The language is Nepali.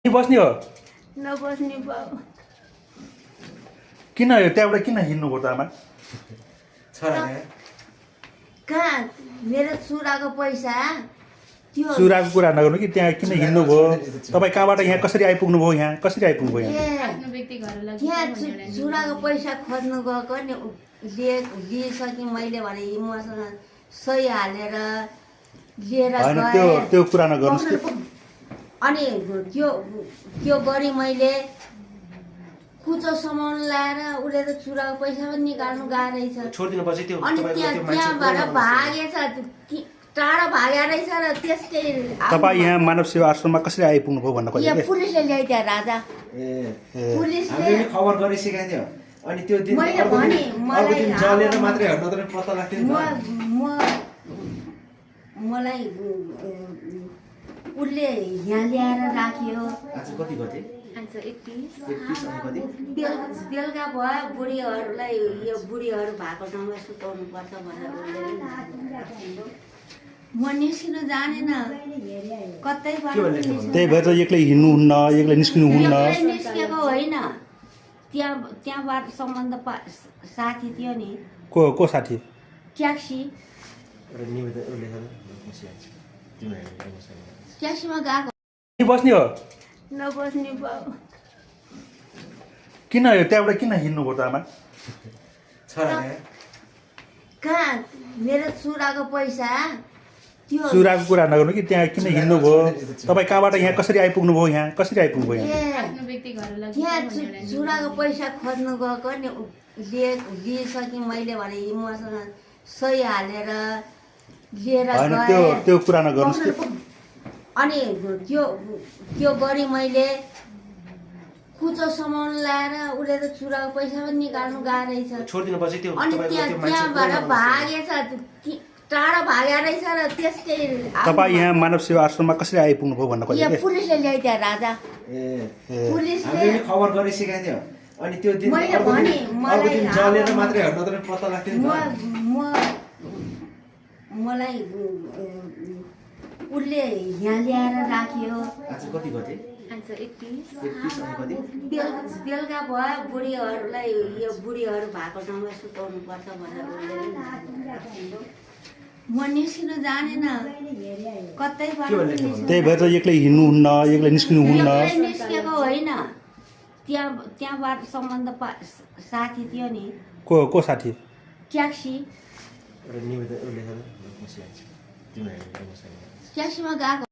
बस्ने हो नबस्ने बाउ किन त्यहाँबाट किन हिँड्नुभयो त आमा कहाँ मेरो सुराको पैसा त्यो सुराको कुरा नगर्नु कि त्यहाँ किन हिँड्नुभयो तपाईँ कहाँबाट यहाँ कसरी आइपुग्नुभयो यहाँ कसरी आइपुग्नुभयो यहाँ त्यहाँ सुराको पैसा खोज्नु गएको नि लिइसकेँ मैले भने मसँग सही हालेर लिएर होइन गएँ त्यो कुरा नगर्नुहोस् कि अनि त्यो गरेँ मैले कुचो सामान ल्याएर उसले त चुराको पैसा पनि निकाल्नु गाह्रो रहेछ अनि त्यहाँबाट भागेछ टाढो भागे रहेछ र त्यसकै तपाईँ यहाँ मानव सेवा आश्रममा कसरी आइपुग्नुभयो भन्न खोजेको यहाँ पुलिसले ल्याइदियो राजा पुलिसले खबर गरि सिकाइदियो अनि त्यो दिन मैले भने मलाई जलेर मात्रै हट्न त पत्ता लाग्थ्यो मलाई उसले यहाँ ल्याएर राख्यो आज कति गते आज 31 अनि कति बेलुका भयो बुढीहरूलाई यो बुढीहरू भएको ठाउँमा सुताउनु पर्छ भनेर उसले म निस्किन जानेन कतैबाट त्यही भएर त एक्लै हिँड्नुहुन्न एक्लै निस्किनुहुन्न एक्लै निस्केको होइन त्यहाँबाट सम्बन्ध साथी थियो नि को साथी ट्याक्सी ट्याक्सीमा गएको बस्ने हो नबस्ने बाउ किन त्यहाँबाट किन हिँड्नुभयो त आमा कहाँ मेरो सुराको पैसा त्यो सुराको कुरा नगर्नु कि त्यहाँ किन हिँड्नुभयो तपाईँ कहाँबाट यहाँ कसरी आइपुग्नुभयो यहाँ कसरी आइपुग्नुभयो यहाँ त्यहाँ सुराको पैसा खोज्नु गएको नि लिइसकेँ मैले भने मसँग सही हालेर लिएर होइन गएँ त्यो कुरा नगर्नुहोस् कि अनि त्यो गरेँ मैले कुचो सामान ल्याएर उसले त चुराको पैसा पनि निकाल्नु गाह्रो रहेछ अनि त्यहाँबाट भागेछ टाढो भागे रहेछ र त्यसकै तपाईँ यहाँ मानव सेवा आश्रममा कसरी आइपुग्नुभयो भन्न यहाँ खोजेको पुलिसले ल्याइदियो राजा पुलिसले खबर गरि सिकाइदियो अनि त्यो दिन मैले भने मलाई जलेर मात्रै हट्न त पत्ता लाग्थ्यो मलाई उसले यहाँ ल्याएर राख्यो आज कति गते आज 31 अनि कति बेलुका भयो बुढीहरूलाई यो बुढीहरू भएको ठाउँमा सुताउनु पर्छ भनेर उसले म निस्किन जानेन कतैबाट त्यही भएर त एक्लै हिँड्नुहुन्न एक्लै निस्किनुहुन्न एक्लै निस्केको होइन त्यहाँबाट सम्बन्ध साथी थियो नि को साथी ट्याक्सी ट्याक्सीमा गएको